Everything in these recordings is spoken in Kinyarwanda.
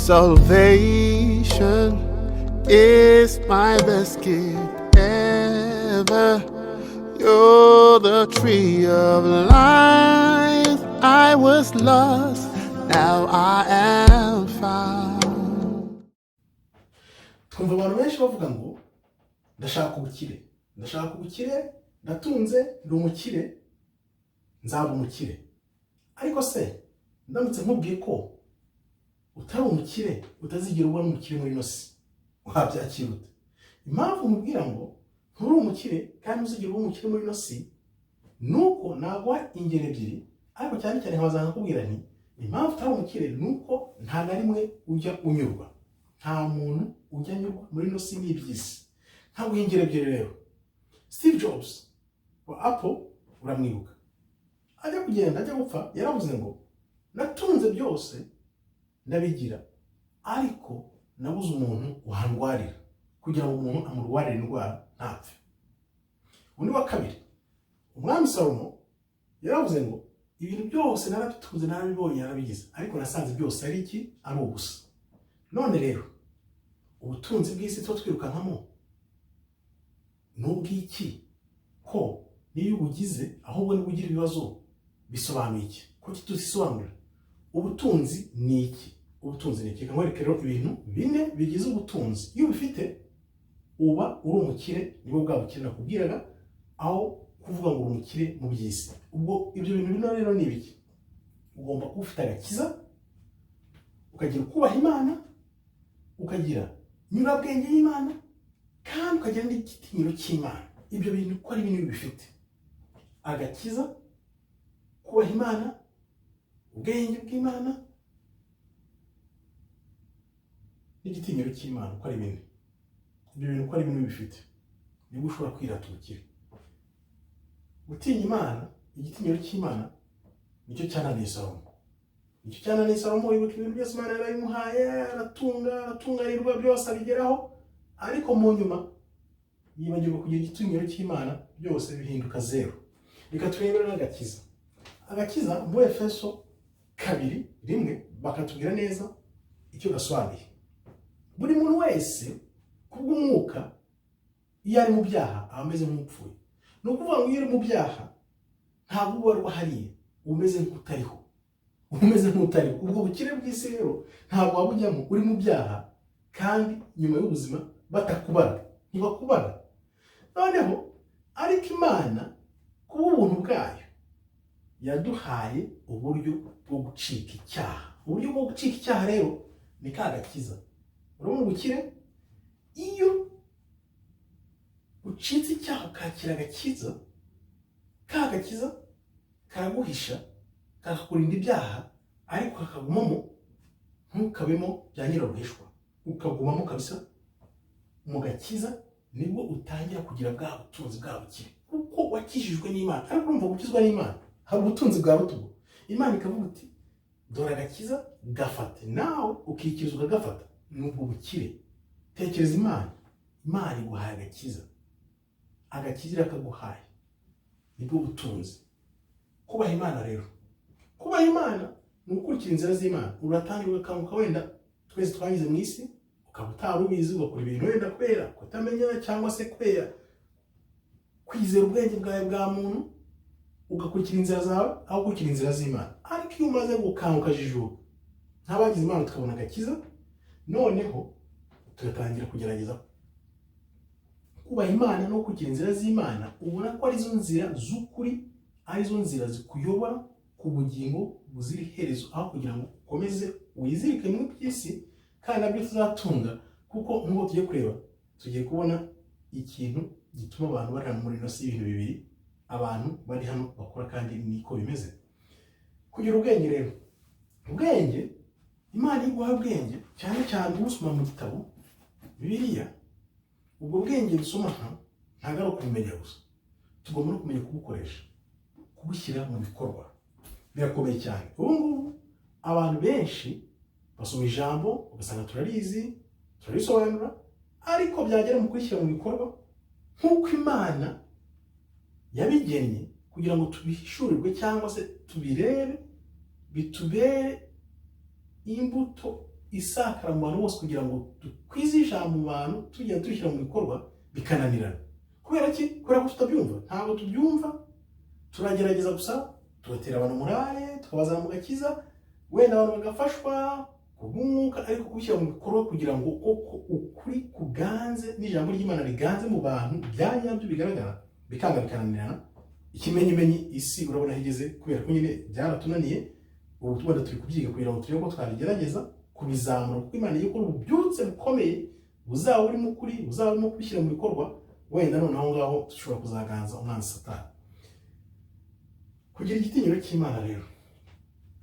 Salvation is my best gift ever. You're the tree of life. I was lost, now I am found. Twumva abantu benshi bavuga ngo ndashaka ubukire, ndashaka ubukire, ndatunze, ndi umukire, nzaba umukire. Ariko se ndamutse nkubwiye ko utari umukire, utazigera uba n'umukire muri ino si, wabyakira ute? Impamvu nkubwira ngo nturi umukire kandi ntuzigera uba umukire muri ino si, ni uko naguha ingero ebyiri, ariko cyane cyane nkabaza nkakubwira nti impamvu utari umukire ni uko nta na rimwe ujya unyurwa. Nta muntu ujya anyurwa muri ino si n'iby'isi. Nkaguha ingero ebyiri rero. Steve Jobs wa Apple uramwibuka, ajya kugenda, ajya gupfa, yaravuze ngo natunze byose ndabigira, ariko nabuze umuntu wandwarira, kugira ngo umuntu amurwarire indwara ntapfe. Undi wa kabiri, Umwami Salomo, yaravuze ngo ibintu byose narabitunze, narabibonye, narabigize, ariko nasanze byose ari iki? Ari ubusa. None rero ubutunzi bw'isi tuba twirukankamo ni ubw'iki, ko niyo ubugize ahubwo niba ugira ibibazo? Bisobanuye iki? Kuki tuzisobanurira? Ubutunzi ni iki? Ubutunzi ni iki? Reka nkwereke rero ibintu bine bigize ubutunzi. Iyo ubifite uba uri umukire, nibwo bwa bukire nakubwiraga, aho kuvuga ngo uri umukire mu by'isi. Ubwo ibyo bintu bine rero ni ibiki? Ugomba kuba ufite agakiza, ukagira kubaha Imana, ukagira inyurabwenge y'Imana, kandi ukagira n'igitinyiro cy'Imana. Ibyo bintu uko ari bine bifite: agakiza, kubaha Imana, ubwenge bw'Imana n'igitinyiro cy'Imana, uko ari bine. Ibyo bintu uko ari bine bifite, nibwo ushobora kwirata ubukire. Gutinya Imana, igitinyiro cy'Imana, nicyo cyananiye Salomo, nicyo cyananiye Salomo. Ibuka, ibintu byose Imana yarabimuhaye, aratunga, aratunganirwa, byose abigeraho, ariko mu nyuma yibagirwa kugira igitinyiro cy'Imana, byose bihinduka zeru. Reka turebere n'agakiza. Agakiza, muri Efeso 2:1, bakatubwira neza icyo gasobanuye. Buri muntu wese kubw'umwuka, iyo ari mu byaha aba ameze nk'upfuye. Ni ukuvuga ngo iyo uri mu byaha ntabwo uba wari hariya, uba umeze nk'utariho, uba umeze nk'utariho. Ubwo bukire bw'isi rero ntabwo waba ujyamo uri mu byaha, kandi nyuma y'ubuzima batakubara, ntibakubara. Noneho ariko Imana kuba ubuntu bwayo yaduhaye uburyo bwo gucika icyaha. Uburyo bwo gucika icyaha rero ni ka gakiza. Urabona ubukire, iyo ucitse icyaha ukakira agakiza, ka gakiza karaguhisha, kakakurinda ibyaha, ariko kakagumamo, ntukabemo bya nyiraruhishwa, ukagumamo kabisa mu gakiza. Nibwo utangira kugira bwa butunzi, bwa bukire, kuko wakijijwe n'Imana. Ariko urumva, gukizwa n'Imana hari ubutunzi bwa rutugu. Imana ikavuga uti dore agakiza, gafate, nawe ukikiza ukagafata, ni ubwo bukire. Tekereza Imana, Imana iguhaye agakiza, agakiza irakaguhaye, nibwo butunzi. Kubaha Imana rero, kubaha Imana ni ugukurikira inzira z'Imana. Uratangira ugakanguka, wenda twese twanyuze mu isi, ukaba utari ubizi, ugakora ibintu wenda kubera kutamenya cyangwa se kubera kwizera ubwenge bwawe bwa muntu, ugakurikira inzira zawe aho gukurikira inzira z'Imana. Ariko iyo umaze gukanguka, jijuka, nk'abagize Imana tukabona agakiza, noneho tugatangira kugerageza kubaha Imana no gukurikira inzira z'Imana, ubona ko arizo nzira z'ukuri, arizo nzira zikuyobora ku bugingo buzira iherezo, aho kugira ngo ukomeze wizirike mu by'isi kandi nabyo tuzatunga. Kuko nk'uko tugiye kureba, tugiye kubona ikintu gituma abantu bari hano muri ino si, ibintu bibiri abantu bari hano bakora, kandi niko bimeze. Kugira ubwenge rero, ubwenge, Imana iguha ubwenge, cyane cyane usoma mu gitabo Bibiliya. Ubwo bwenge dusoma aha ntabwo ari ukubumenya gusa, tugomba no kumenya kubukoresha, kubushyira mu bikorwa. Birakomeye cyane. Ubu ngubu abantu benshi basoma ijambo, ugasanga turarizi, turarisobanura, ariko byagera mu kurishyira mu bikorwa nk'uko Imana yabigennye kugira ngo tubihishurirwe cyangwa se tubirebe, bitubere imbuto Isakara mu bantu bose kugira ngo dukwize ijambo mu bantu, tugenda tubishyira mu bikorwa bikananirana. Kubera ki? Kubera ko tutabyumva, ntabwo tubyumva. Turagerageza gusa, tugatera abantu morale, tukabazana mu gakiza, wenda abantu bagafashwa kubw'umwuka, ariko kubishyira mu bikorwa kugira ngo koko ukuri kuganze n'ijambo ry'Imana riganze mu bantu bya nyabyo bigaragara, bikanga, bikananirana. Ikimenyimenyi, isi urabona aho igeze, kubera ko nyine byaratunaniye. Ubu wenda turi kubyiga kugira ngo turebe ko twabigerageza kubizamura, kuko Imana iyo ikora ububyutse bukomeye buzaba burimo ukuri, buzaba burimo kubishyira mu bikorwa, wenda noneho aho ngaho dushobora kuzaganza umwanzi Satani. Kugira igitinyiro cy'Imana rero,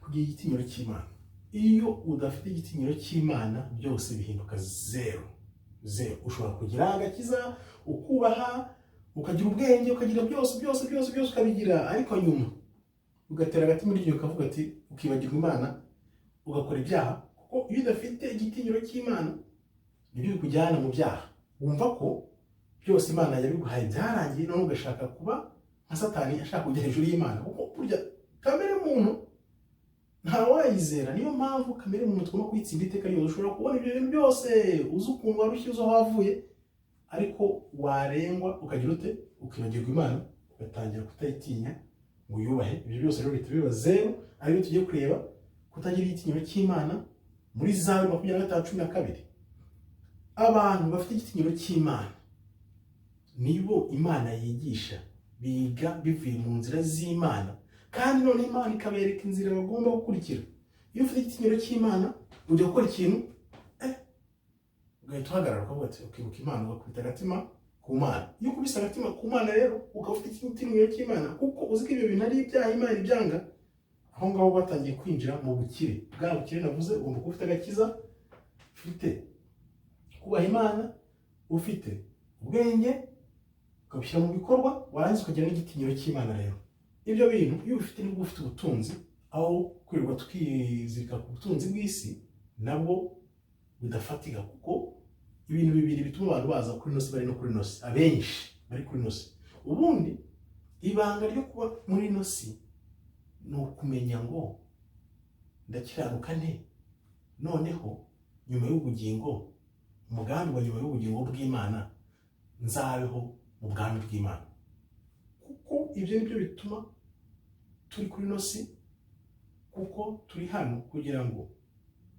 kugira igitinyiro cy'Imana, iyo udafite igitinyiro cy'Imana byose bihinduka zero zero. Ushobora kugira agakiza, ukubaha, ukagira ubwenge, ukagira byose byose byose byose ukabigira, ariko nyuma ugatera agati muri iryo, ukavuga ati, ukibagirwa Imana, ugakora ibyaha. Kuko iyo udafite igitinyiro cy'Imana nibyo bikujyana mu byaha. Wumva ko byose Imana yabiguhaye byarangiye, none ugashaka kuba nka Satani ashaka kujya hejuru y'Imana, kuko burya kamere muntu ntawayizera. Niyo mpamvu kamere muntu tugomba kuyitsinda iteka ryose. Ushobora kubona ibyo bintu byose, uzi ukuntu warushye, uzi aho wavuye, ariko warengwa ukagira ute? Ukibagirwa Imana, ugatangira kutayitinya ngo uyubahe. Ibyo byose rero bihita biba zeru. Aribyo tugiye kureba, kutagira igitinyiro cy'Imana muri Zaburi 25:12. Abantu bafite igitinyiro cy'Imana nibo Imana yigisha, biga bivuye mu nzira z'Imana, kandi none Imana ikabereka inzira bagomba gukurikira. Iyo ufite igitinyiro cy'Imana ujya gukora ikintu, ugahita uhagarara, ukavuga ati, ukibuka Imana, ugakubita agatima ku Mana. Iyo ukubise agatima ku Mana rero, ukaba ufite igitinyiro cy'Imana, kuko uzi ko ibyo bintu ari ibyaha, Imana ibyanga, aho ngaho batangiye kwinjira mu bukire. Bwa bukire navuze, ugomba kuba ufite agakiza, ufite kubaha Imana, ufite ubwenge, ukabishyira mu bikorwa, warangiza ukagira n'igitinyiro cy'Imana. Rero ibyo bintu iyo ubifite nibwo ufite ubutunzi, aho kwirirwa twizirika ku butunzi bw'isi nabwo budafatika. Kuko ibintu bibiri bituma abantu baza kuri ino si, bari no kuri ino si, abenshi bari kuri ino si, ubundi ibanga ryo kuba muri ino si ni ukumenya ngo ndakiranuka nte, noneho nyuma y'ubugingo, umugambi wa nyuma y'ubugingo bw'Imana, nzabeho mu bwami bw'Imana. Kuko ibyo ni byo bituma turi kuri ino si, kuko turi hano kugira ngo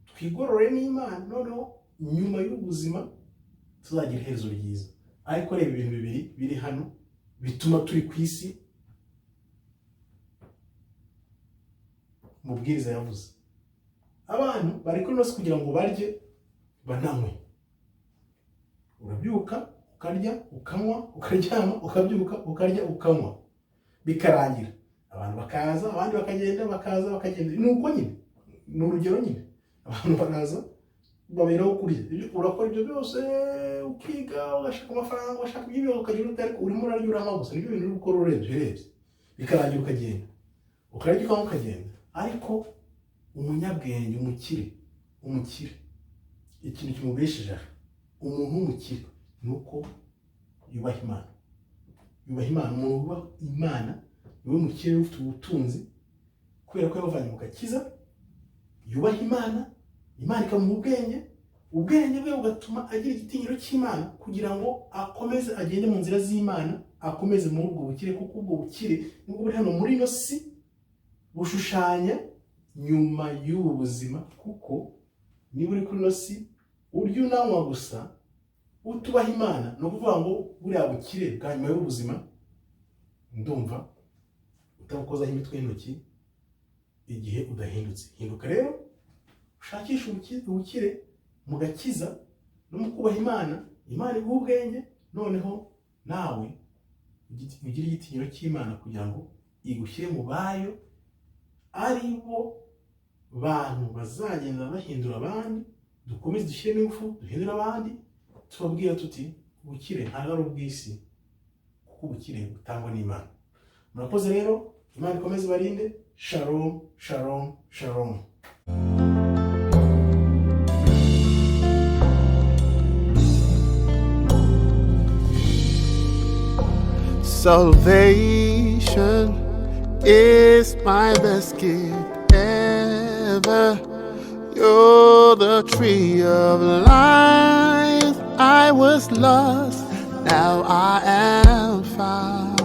twigorore n'Imana, noneho nyuma y'ubuzima tuzagira iherezo ryiza. Ariko reba ibintu bibiri biri hano bituma turi ku isi. Mubwiriza yavuze, abantu bari kuri ino si kugira ngo barye bananywe. Urabyuka, ukarya, ukanywa, ukaryama, ukabyuka, ukarya, ukanywa, bikarangira. Abantu bakaza, abandi bakagenda, bakaza, bakagenda. Ni uko nyine, ni urugero nyine. Abantu baraza, baberaho kurya. Urakora ibyo byose, ukiga, ugashaka amafaranga, ugashaka ibyo, ukagira ute, ariko urimo urarya, uranywa gusa. Nibyo bintu uri gukora. Urebye bikarangira, ukagenda, ukarya, ukanywa, ukagenda. Ariko umunyabwenge, umukire, ikintu kimubesheje aha, umuntu w'umukire, ni uko yubaha Imana. Yubaha Imana. Umuntu wubaha Imana niwe mukire ufite ubutunzi, kubera ko yabavanye mu gakiza, yubaha Imana, Imana ikamuha ubwenge, ubwenge bwe bugatuma agira igitinyiro cy'Imana kugira ngo akomeze agende mu nzira z'Imana, akomeze muri ubwo bukire. Kuko ubwo bukire nubwo buri hano muri ino si, bushushanya nyuma y'ubu buzima. Kuko niba uri kuri ino si urya unanywa gusa, utubaha Imana, ni ukuvuga ngo buriya bukire bwa nyuma y'ubuzima ndumva utabukozaho imitwe y'intoki igihe udahindutse. Hinduka rero, ushakishe ubukire mu gakiza no mu kubaha Imana. Imana iguha ubwenge, noneho nawe ugire igitinyiro cy'Imana kugira ngo igushyire mu bayo, ari bo bantu bazagenda bahindura abandi. Dukomeze dushyiremo ingufu, duhindure abandi, tubabwira tuti ubukire ntabwo ari ubw'isi, kuko ubukire butangwa n'Imana. Murakoze rero, Imana ikomeze ibarinde. Shalom, shalom, shalom. Salvation is my best gift ever. You're You're the tree of life. I was lost, now I am found.